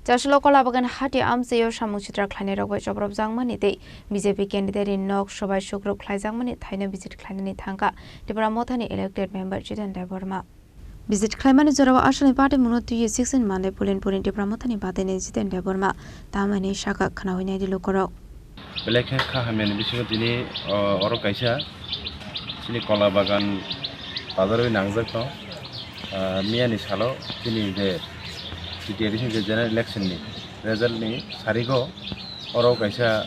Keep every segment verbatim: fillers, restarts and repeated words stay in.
Chasilo Kolabagan hati amchaio samung sitra khlainairok bai chopropjakmani tei B J P candidate ni nok sobai sukruk khlaijakmani thaino visit khlainani thangkha Tipra Mothani elected member Jiten Debbarma. Visit khlaimani jorao aswkni party mungno twiwi sixteen Mandai Pulinpuri Tipra Mothani badaini Jiten Debbarma tamani saka khwnawi naidi lukurok. Belai khe kha hamyani bisingo tini, o, oro kaisa chini Kolabagan bazarwi nangjak tong. Ah, miyani salo chini je T T A D C ni je general election ni result ni sarigo oro kaisa,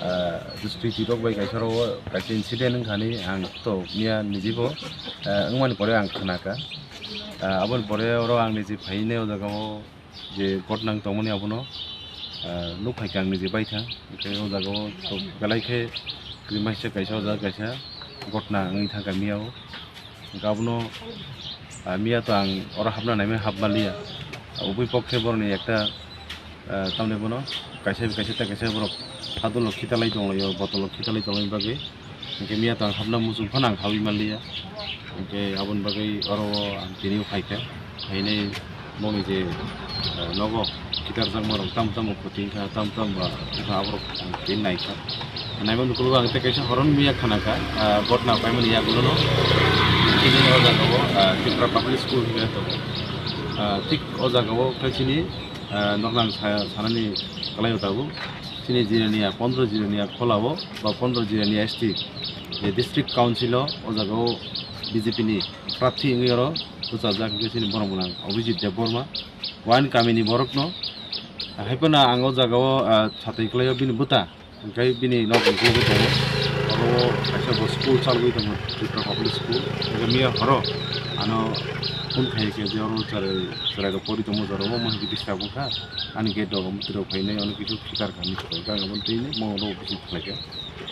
ah, dustuiti rok bai kaisa oro kaisa incident wngkha hinwi ang to miya nijibo, ah, wngmani pore ang khnakha. Ah, aboni pore oro ang niji phainai o jaga o je ghotna wng tongmani abono, ah, nukphaikha ang niji baithang. Hwnkhe o jaga o to belai khe kwrwi maisa kaisa o jaga kaisa ghotna wngwi thangkha miya o. Hwnkhe abono, ah, miya to ang oro hapna naimani hapmaliya. Ubui pokhe borokni ekta, ah, tamni bono kaisa bai kaisa ta kaisa borok hadolo khitalai tonglaio, botolo khitalai tonglaini bagwi. Hwnkhe miya to ang hapna muchung phano ang habwi manliya. Hwnkhe aboni bagwi oro ang tini phaikha. Phainai boni je, ah, nogo khitarjakmarok tamo tamo Tingkha tam tam ba wngkha aborok tini naikha. Naimani ukulgo ang tei kaisa horon miya khanakha, ah, ghotna paimani yagulono. Chini o jaga o, ah, Tripura Public School hinwi tongo. Ah, thik o jaga o khe chini, ah, noknang sa-, sanani kwlaio tabuk. Chini Jirania, pondro Jirania khola o ba pondro Jirania S T je District Council o, o jaga o B J P ni prarthi wngwi oro bwchajak hwnkhe chini borok mwnang Abhijit Debbarma. Wani kamini borokno, haiphano ang o jaga o, ah, satai kwlaio bini bwta, hwnkhe bini nok hwnkhe tongo. Oro kaisa bo school chalwi tongo, Tripura Public School. Hwnkhe miya horo ano phone khai khe je oro chwrai, chwrai rok pori tongo jorao, omo hwnkhe disturb wngkha. Ani gate rok mwtwi rok phainai, ano kisu khitar kha, miss call kha, ang abo twi mo oro office khlai kha.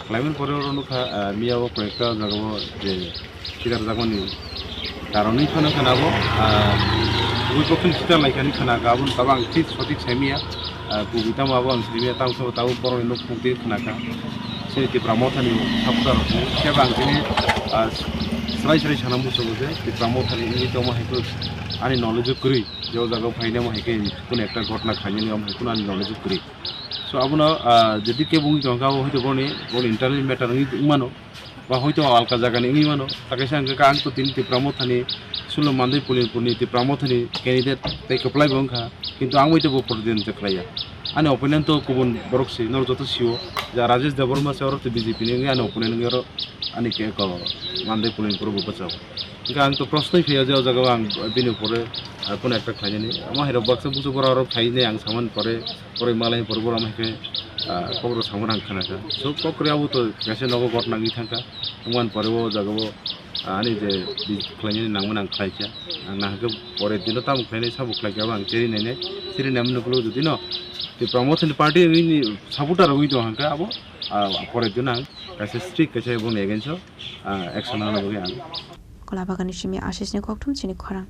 Khlaimani pore oro nukha, ah, miya o koyekta jaga o je khitarjakmani karon wngwi phano khana abo, ah, bui pokhe khitar lai kha hinwi khana kha, aboni tabuk ang thik sothik saimanya, ah, kubui tamo abo ang saimanya, tamo khe tabuk borokni nuk phung twi khana kha. Chini Tipra Mothani supporter rok hinwi khe ang chini, ah, srai srai sana muchungo je Tipra Mothani wngwi tongma hai khe ani knowledge o kwrwi, je o jaga o phainai mo hai khe kunu ekta ghotna khainani omo hai kunu ani knowledge o kwrwi. So, abono, ah, jodi kebo wngwi tongkha, abo hoito boni, boni internal matter wngwi wngmano, ba hoito alka jagani wngwi mano. Takaisa hwnkhe ang to tini Tipra Mothani, Sulo Mandai Pulinpurni Tipra Mothani candidate tei kwplai bo wngkha, kintu ang bai to bo protidontwi khlaiya. Ani opponent to kubun borok se, norok joto sio, ja Rajesh Debbarma se, oro to B J P ni wngwi ani opponent wngwi oro ani ke ko Mandai Pulinpur bo bwchao. Hwnkhe ang to prosnoi phaiya je o jaga o ang bini upore, ah, kunu ekta khlainani. Omo hai rok baksa busu borok rok phainai ang samani pore, pore malai pore borok omo hai khe, ah, kok rok samani ang khana kha. So kok rok abo to kaisa nogo ghotna wngwi thang kha. Wngmani pore o jaga o, ah, ani je bi-, khlainani nangmani ang khlai kha. Ang nahakhe pore dino tamo khlainai sabo khlai kha abo ang cheri nainai. Cheri naimani ukuluk jodi no Tipra Mothani party wngwi ni supporter wngwi tong hwnkhe abo, ah, pore dino ang kaisa strict kaisa boni against o, ah, action nana bagwi ang. Kolabagani simi Ashisni kokthum chini khorang.